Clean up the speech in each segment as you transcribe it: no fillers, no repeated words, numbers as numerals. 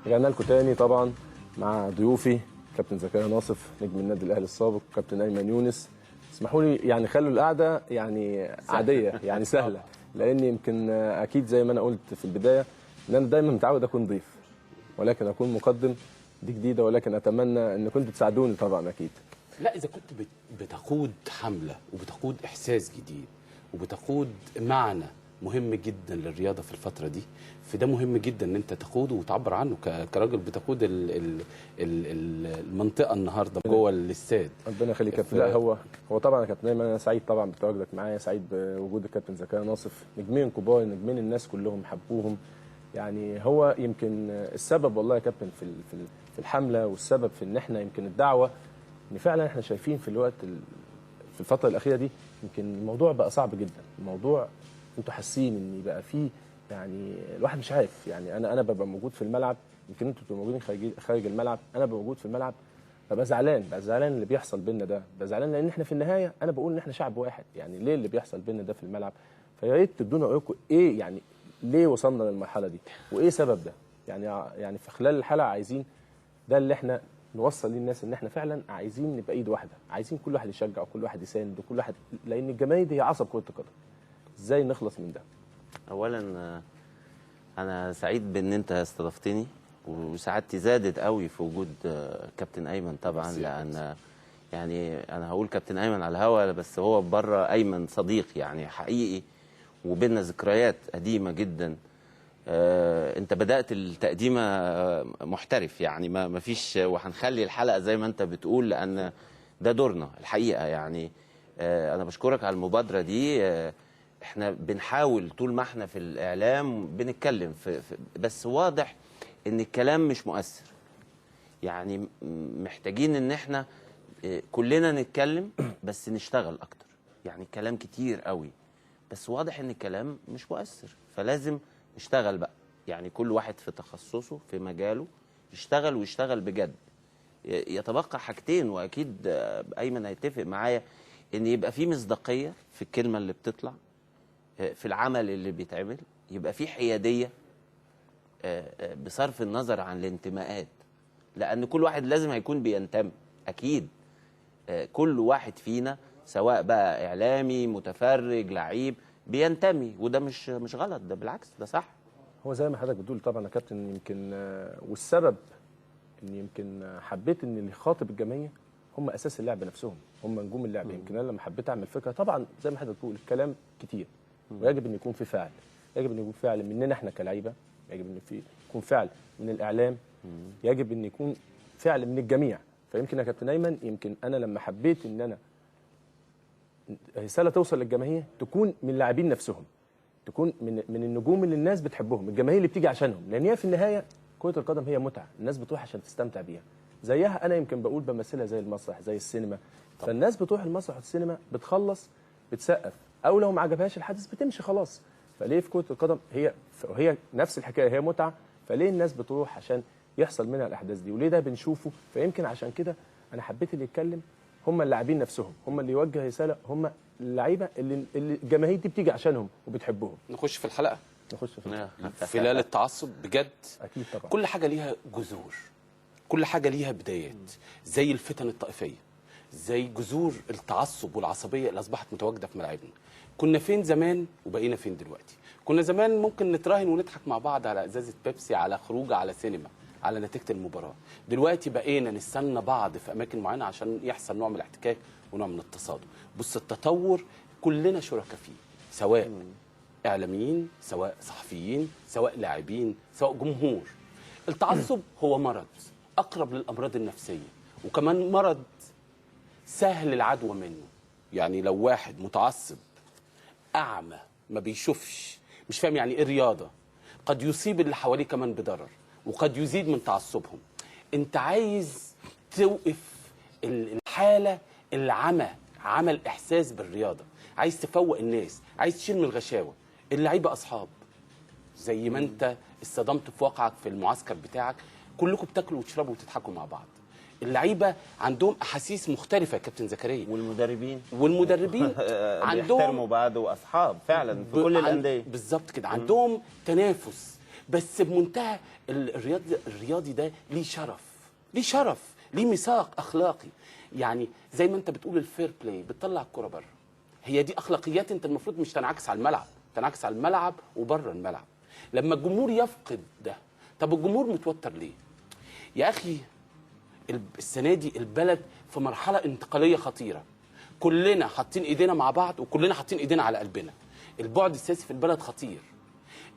رجعنا لكم تاني طبعا مع ضيوفي كابتن زكريا ناصف نجم النادي الاهلي السابق، كابتن ايمن يونس. اسمحوا لي يعني خلوا القعدة يعني عادية يعني سهلة، لان يمكن اكيد زي ما انا قلت في البداية ان انا دايما متعود اكون ضيف، ولكن اكون مقدم دي جديدة، ولكن اتمنى ان كنتوا تساعدوني طبعا اكيد. لا، اذا كنت بتقود حمله وبتقود احساس جديد وبتقود معنى مهم جدا للرياضة في الفترة دي، فده مهم جدا ان انت تقوده وتعبر عنه كراجل بتقود ال ال ال المنطقة النهارده جوه الاستاد. ربنا يخليك يا كابتن. لا هو طبعا يا كابتن ايمن انا سعيد طبعا بتواجدك معايا، سعيد بوجود الكابتن زكريا ناصف، نجمين كبار، نجمين الناس كلهم حبوهم. يعني هو يمكن السبب والله يا كابتن في الحملة، والسبب في ان احنا يمكن الدعوة، ان فعلا احنا شايفين في الوقت في الفترة الاخيرة دي يمكن الموضوع بقى صعب جدا. الموضوع انتوا حاسين ان بقى فيه يعني الواحد مش عارف، يعني انا ببقى موجود في الملعب، يمكن انتوا بتبقوا موجودين خارج الملعب، انا ببقى موجود في الملعب ببقى زعلان، ببقى زعلان اللي بيحصل بينا ده، ببقى زعلان لان احنا في النهاية انا بقول ان احنا شعب واحد، يعني ليه اللي بيحصل بينا ده في الملعب؟ فيا ريت تدونا رايكم ايه، يعني ليه وصلنا للمرحلة دي وايه سبب ده؟ يعني في خلال الحلقة عايزين ده اللي احنا نوصل للناس، ان احنا فعلا عايزين نبقى ايد واحدة، عايزين كل واحد يشجع وكل واحد يساند وكل واحد، لان الجماهير دي هي عصب كره القدم. ازاي نخلص من ده؟ اولا انا سعيد بان انت استضفتني، وسعادتي زادت قوي في وجود كابتن ايمن طبعا، لان يعني انا هقول كابتن ايمن على الهوا، بس هو بره ايمن صديق يعني حقيقي، وبيننا ذكريات قديمة جدا. انت بدات التقديمه محترف يعني، ما فيش، وهنخلي الحلقة زي ما انت بتقول لان ده دورنا الحقيقة. يعني انا بشكرك على المبادرة دي. احنا بنحاول طول ما احنا في الاعلام بنتكلم في بس واضح ان الكلام مش مؤثر، يعني محتاجين ان احنا كلنا نتكلم بس نشتغل اكتر. يعني الكلام كتير قوي بس واضح ان الكلام مش مؤثر، فلازم نشتغل بقى، يعني كل واحد في تخصصه في مجاله يشتغل ويشتغل بجد. يتبقى حاجتين، واكيد ايمن هيتفق معايا، ان يبقى في مصداقية في الكلمة اللي بتطلع، في العمل اللي بيتعمل، يبقى في حيادية بصرف النظر عن الانتماءات، لان كل واحد لازم هيكون بينتمي اكيد. كل واحد فينا سواء بقى اعلامي، متفرج، لعيب، بينتمي، وده مش غلط، ده بالعكس ده صح. هو زي ما حضرتك بتقول طبعا يا كابتن، يمكن والسبب ان يمكن حبيت ان اللي يخاطب الجماهير هم اساس اللعب نفسهم، هم نجوم اللعب. يمكن انا لما حبيت اعمل فكرة، طبعا زي ما حضرتك بتقول الكلام كتير، ويجب ان يكون في فعل، يجب ان يكون فعل مننا احنا كلعيبه، يجب ان في يكون فعل من الاعلام، يجب ان يكون فعل من الجميع. فيمكن يا كابتن ايمن، يمكن انا لما حبيت ان انا رسالة توصل للجماهير تكون من اللاعبين نفسهم، تكون من النجوم اللي الناس بتحبهم، الجماهير اللي بتيجي عشانهم، لان هي في النهاية كره القدم هي متعه، الناس بتروح عشان تستمتع بيها. زيها انا يمكن بقول بمثلها زي المسرح، زي السينما. طب. فالناس بتروح المسرح والسينما بتخلص بتسقف، او لو ما عجبهاش الحدث بتمشي خلاص. فليه في كره القدم هي نفس الحكاية، هي متعه، فليه الناس بتروح عشان يحصل منها الاحداث دي، وليه ده بنشوفه؟ فيمكن عشان كده انا حبيت اللي يتكلم هم اللاعبين نفسهم، هم اللي يوجه رسالة، هم اللعيبة اللي الجماهير دي بتيجي عشانهم وبتحبهم. نخش في الحلقة، نخش في الحلقة. خلال التعصب بجد اكيد طبعا كل حاجة ليها جذور، كل حاجة ليها بدايات، زي الفتن الطائفية، زي جذور التعصب والعصبية اللي اصبحت متواجدة في ملاعبنا. كنا فين زمان وبقينا فين دلوقتي؟ كنا زمان ممكن نتراهن ونضحك مع بعض على ازازة بيبسي، على خروجه، على سينما، على نتيجة المباراة. دلوقتي بقينا نستنى بعض في اماكن معينة عشان يحصل نوع من الاحتكاك ونوع من التصادم. بص، التطور كلنا شركاء فيه، سواء اعلاميين، سواء صحفيين، سواء لاعبين، سواء جمهور. التعصب هو مرض اقرب للامراض النفسية، وكمان مرض سهل العدوى منه. يعني لو واحد متعصب اعمى ما بيشوفش، مش فاهم يعني ايه رياضة، قد يصيب اللي حواليه كمان بضرر، وقد يزيد من تعصبهم. انت عايز توقف الحالة العمى، عمى الاحساس بالرياضة، عايز تفوق الناس، عايز تشيل من الغشاوه. اللعيبة اصحاب، زي ما انت اصطدمت في واقعك في المعسكر بتاعك، كلكم بتاكلوا وتشربوا وتضحكوا مع بعض. اللعيبة عندهم احاسيس مختلفة يا كابتن زكريا، والمدربين عندهم بيحترموا بعض واصحاب فعلا في كل الاندية. بالظبط كده، عندهم تنافس، بس بمنتهى الرياضي ده ليه شرف، ليه شرف، ليه ميثاق اخلاقي. يعني زي ما انت بتقول ال fair play، بتطلع الكره بره، هي دي اخلاقيات انت المفروض مش تنعكس على الملعب، تنعكس على الملعب وبره الملعب. لما الجمهور يفقد ده، طب الجمهور متوتر ليه؟ يا اخي السنة دي البلد في مرحلة انتقالية خطيرة، كلنا حاطين ايدينا مع بعض وكلنا حاطين ايدينا على قلبنا. البعد السياسي في البلد خطير.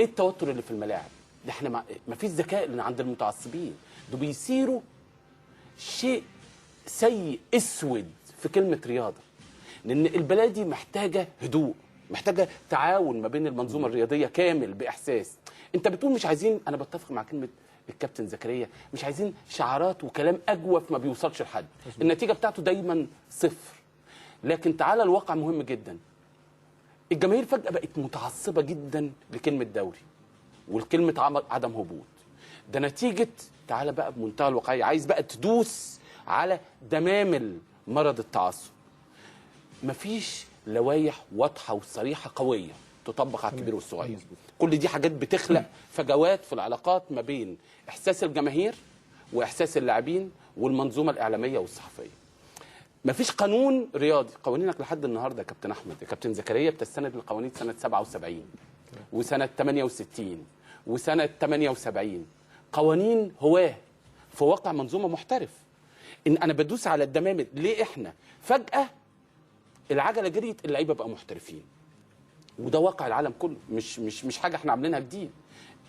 ايه التوتر اللي في الملاعب ده؟ احنا ما فيش ذكاء اللي عند المتعصبين دول، بيصيروا شيء سيء اسود في كلمة رياضة. لان البلد دي محتاجه هدوء، محتاجه تعاون ما بين المنظومة الرياضية كامل باحساس. انت بتقول مش عايزين، انا بتفق مع كلمة الكابتن زكريا، مش عايزين شعارات وكلام اجوف ما بيوصلش لحد، النتيجة بتاعته دايما صفر. لكن تعالى الواقع مهم جدا. الجماهير فجأة بقت متعصبة جدا لكلمة دوري والكلمة عدم هبوط. ده نتيجة، تعالى بقى بمنتهى الواقعية، عايز بقى تدوس على دمامل مرض التعصب. مفيش لوائح واضحة وصريحة قوية تطبق على الكبير والصغير. كل دي حاجات بتخلق فجوات في العلاقات ما بين إحساس الجماهير وإحساس اللاعبين والمنظومة الإعلامية والصحفية. مفيش قانون رياضي. قوانينك لحد النهارده يا كابتن احمد، يا كابتن زكريا، بتستند لقوانين سنة 77 وسنة 68 وسنة 78، قوانين هواه في واقع منظومة محترف. ان انا بدوس على الدمامل ليه؟ احنا فجاة العجلة جريت، اللعيبة بقى محترفين، وده واقع العالم كله، مش مش مش حاجة احنا عاملينها جديد.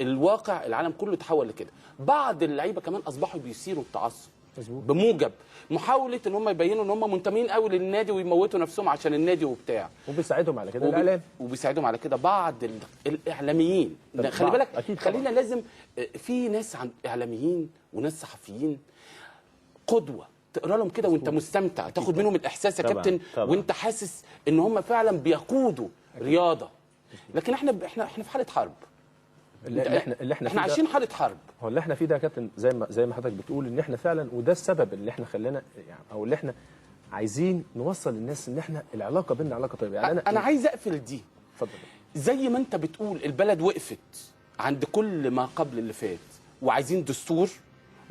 الواقع العالم كله تحول لكده. بعض اللعيبة كمان اصبحوا بيثيروا التعصب بموجب محاولة ان هم يبينوا ان هم منتمين قوي للنادي ويموتوا نفسهم عشان النادي وبتاع، وبيساعدهم على كده الاعلام، وبيساعدهم على كده بعض الاعلاميين. خلي بالك، خلينا لازم في ناس عند اعلاميين وناس صحفيين قدوة تقرا لهم كده وانت مستمتع، تاخد منهم الاحساس يا كابتن وانت حاسس ان هم فعلا بيقودوا رياضة. لكن احنا في حاله حرب. اللي احنا عايشين حاله حرب. هو اللي احنا فيه ده يا كابتن زي ما حضرتك بتقول ان احنا فعلا، وده السبب اللي احنا خلانا يعني، او اللي احنا عايزين نوصل للناس ان احنا العلاقة بيننا علاقة طيبة. يعني انا عايز اقفل دي. اتفضل. زي ما انت بتقول البلد وقفت عند كل ما قبل اللي فات، وعايزين دستور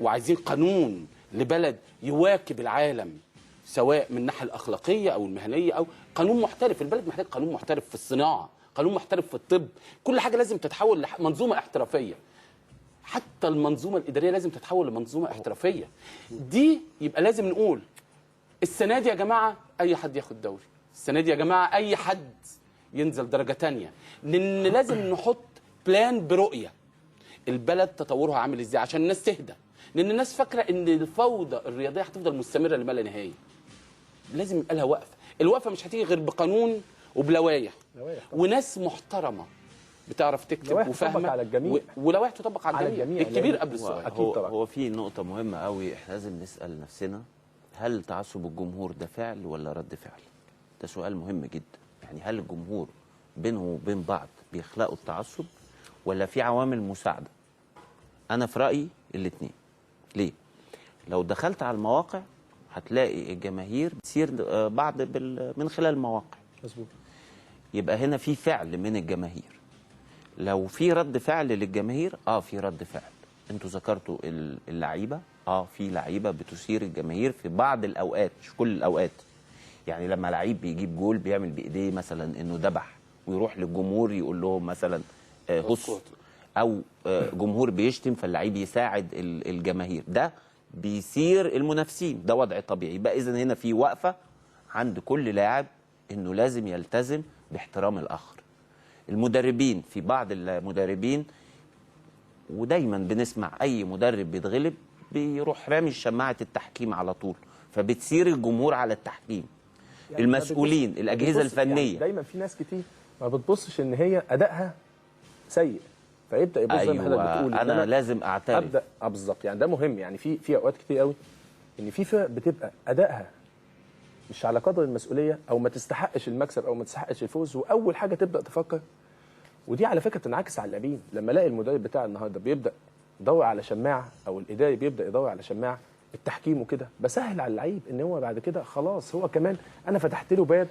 وعايزين قانون لبلد يواكب العالم، سواء من الناحية الاخلاقية او المهنية او قانون محترف. البلد محتاج قانون محترف في الصناعة، قانون محترف في الطب، كل حاجة لازم تتحول لمنظومه احترافية. حتى المنظومة الادارية لازم تتحول لمنظومه احترافية. دي يبقى لازم نقول السنة دي يا جماعة اي حد ياخد دوري، السنة دي يا جماعة اي حد ينزل درجه ثانية، لان لازم نحط plan برؤية البلد تطورها عامل ازاي عشان الناس تهدى، لان الناس فاكره ان الفوضى الرياضية هتفضل مستمرة لما لا نهاية. لازم يبقى لها وقفه، الوقفة مش هتيجي غير بقانون وبلوايح وناس محترمه بتعرف تكتب وفاهمه على الجميع، ولوائح تطبق على الجميع، الكبير قبل الصغير. اكيد طبعا. هو في نقطة مهمة قوي احنا لازم نسال نفسنا، هل تعصب الجمهور ده فعل ولا رد فعل؟ ده سؤال مهم جدا. يعني هل الجمهور بينهم وبين بعض بيخلقوا التعصب ولا في عوامل مساعدة؟ انا في رايي الاثنين. ليه؟ لو دخلت على المواقع هتلاقي الجماهير بتصير بعض من خلال المواقع. مظبوط. يبقى هنا في فعل من الجماهير. لو في رد فعل للجماهير، في رد فعل. انتوا ذكرتوا اللعيبة، في لعيبة بتثير الجماهير في بعض الاوقات، مش كل الاوقات. يعني لما لعيب بيجيب جول بيعمل بايديه مثلا انه ذبح، ويروح للجمهور يقول لهم مثلا هص، او جمهور بيشتم فاللعيب يساعد الجماهير، ده بيثير المنافسين، ده وضع طبيعي. يبقى اذا هنا في وقفه عند كل لاعب انه لازم يلتزم باحترام الاخر. المدربين، في بعض المدربين ودايما بنسمع اي مدرب بيتغلب بيروح رامي شماعة التحكيم على طول، فبتثير الجمهور على التحكيم. يعني المسؤولين، الاجهزة الفنية، يعني دايما في ناس كتير ما بتبصش ان هي ادائها سيء، فيبدا يبص زي ما حضرتك بتقول انا لازم اعترف ابدا. بالظبط، يعني ده مهم. يعني في اوقات كتير قوي ان في فرق بتبقى ادائها مش على قدر المسؤولية، او ما تستحقش المكسب او ما تستحقش الفوز، واول حاجة تبدا تفكر، ودي على فكرة بتنعكس على اللاعبين. لما الاقي المدرب بتاع النهارده بيبدا يدور على شماعة، او الاداري بيبدا يدور على شماعة التحكيم وكده، بسهل على اللعيب ان هو بعد كده خلاص، هو كمان انا فتحت له باب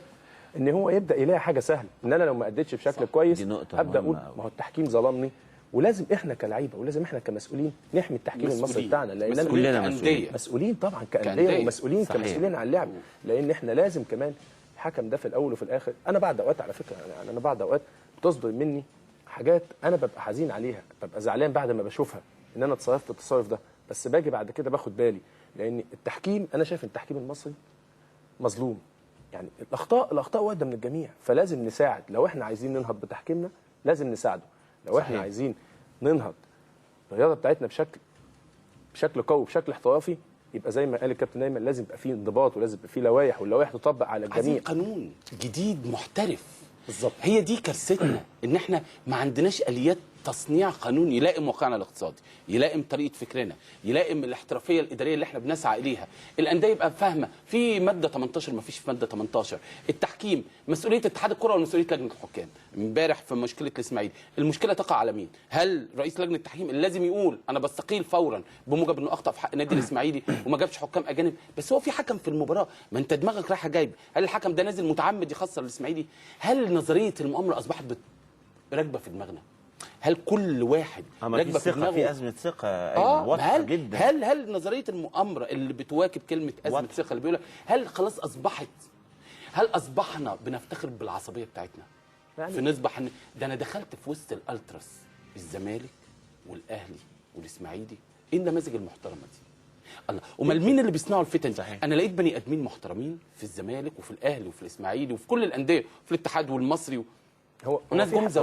ان هو يبدا يلاقي حاجة سهلة، ان انا لو ما اديتش بشكل كويس ابدا اقول ما هو التحكيم ظلمني، ولازم احنا كلعيبه ولازم احنا كمسؤولين نحمي التحكيم المصري بتاعنا، لان كلنا مسؤولين، مسؤولين طبعا كأندية ومسؤولين كمسؤولين عن اللعب، لان احنا لازم كمان الحكم ده في الاول وفي الاخر. انا بعد اوقات على فكرة، يعني انا بعد اوقات بتصدر مني حاجات انا ببقى حزين عليها، ببقى زعلان بعد ما بشوفها ان انا اتصرفت التصرف ده، بس باجي بعد كده باخد بالي، لان التحكيم انا شايف التحكيم المصري مظلوم. يعني الاخطاء وارده من الجميع، فلازم نساعد. لو احنا عايزين ننهض بتحكيمنا لازم نساعده، لو صحيح. احنا عايزين ننهض الرياضة بتاعتنا بشكل قوي بشكل احترافي، يبقى زي ما قال الكابتن ايمن لازم يبقى فيه انضباط ولازم يبقى فيه لوائح، واللوائح تطبق على الجميع. عايزين قانون جديد محترف. بالظبط، هي دي كارثتنا، ان احنا ما عندناش اليات تصنيع قانون يلائم واقعنا الاقتصادي، يلائم طريقه فكرنا، يلائم الاحترافية الادارية اللي احنا بنسعى اليها. الاندية يبقى فاهمه في مادة 18 ما فيش في مادة 18. التحكيم مسؤولية اتحاد الكره ومسؤولية لجنة الحكام. امبارح في مشكلة الاسماعيلي، المشكلة تقع على مين؟ هل رئيس لجنة التحكيم اللي لازم يقول انا بستقيل فورا بموجب انه اخطا في حق نادي الاسماعيلي وما جابش حكام اجانب؟ بس هو في حكم في المباراة، ما انت دماغك رايحة جايب، هل الحكم ده نازل متعمد يخسر الاسماعيلي؟ هل نظرية المؤامرة اصبحت راكبه في دماغنا؟ هل كل واحد راكبه في دماغه؟ في ازمة ثقة واضحة جدا. هل نظرية المؤامرة اللي بتواكب كلمة ازمة ثقة اللي بيقولها، هل خلاص اصبحت، هل اصبحنا بنفتخر بالعصبيه بتاعتنا؟ يعني في نصبح ده انا دخلت في وسط الالتراس الزمالك والاهلي والاسماعيلي، ايه النماذج المحترمة دي؟ الله، امال مين اللي بيصنعوا الفتن دي؟ انا لقيت بني ادمين محترمين في الزمالك وفي الاهلي وفي الاسماعيلي وفي كل الاندية وفي الاتحاد والمصري هو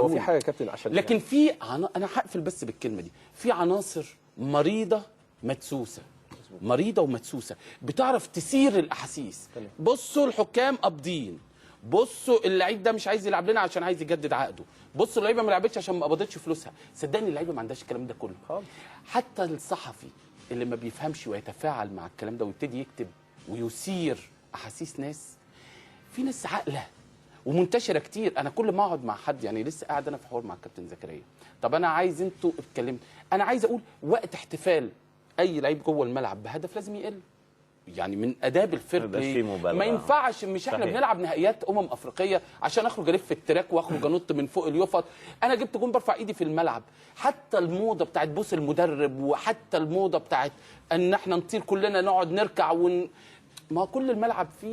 في حاجة يا كابتن عشان لكن يعني. في انا هقفل بس بالكلمة دي، في عناصر مريضه مدسوسه، مريضه ومدسوسه بتعرف تسير الاحاسيس. بصوا الحكام قابضين، بصوا اللعيب ده مش عايز يلعب لنا عشان عايز يجدد عقده، بصوا اللعيبة ما لعبتش عشان ما قبضتش فلوسها. صدقني اللعيبة ما عندهاش الكلام ده كله خالص. حتى الصحفي اللي ما بيفهمش ويتفاعل مع الكلام ده ويبتدي يكتب ويثير احاسيس ناس، في ناس عاقلة ومنتشره كتير. انا كل ما اقعد مع حد، يعني لسه قاعد انا في حوار مع الكابتن زكريا، طب انا عايز انتوا اتكلمت، انا عايز اقول وقت احتفال اي لعيب جوه الملعب بهدف لازم يقل، يعني من اداب ال fair play. ما ينفعش مش احنا بنلعب نهائيات افريقية عشان اخرج الف ال track واخرج انط من فوق اليفط. انا جبت جون برفع ايدي في الملعب. حتى الموضة بتاعت بوس المدرب، وحتى الموضة بتاعت ان احنا نطير كلنا نقعد نركع ما كل الملعب فيه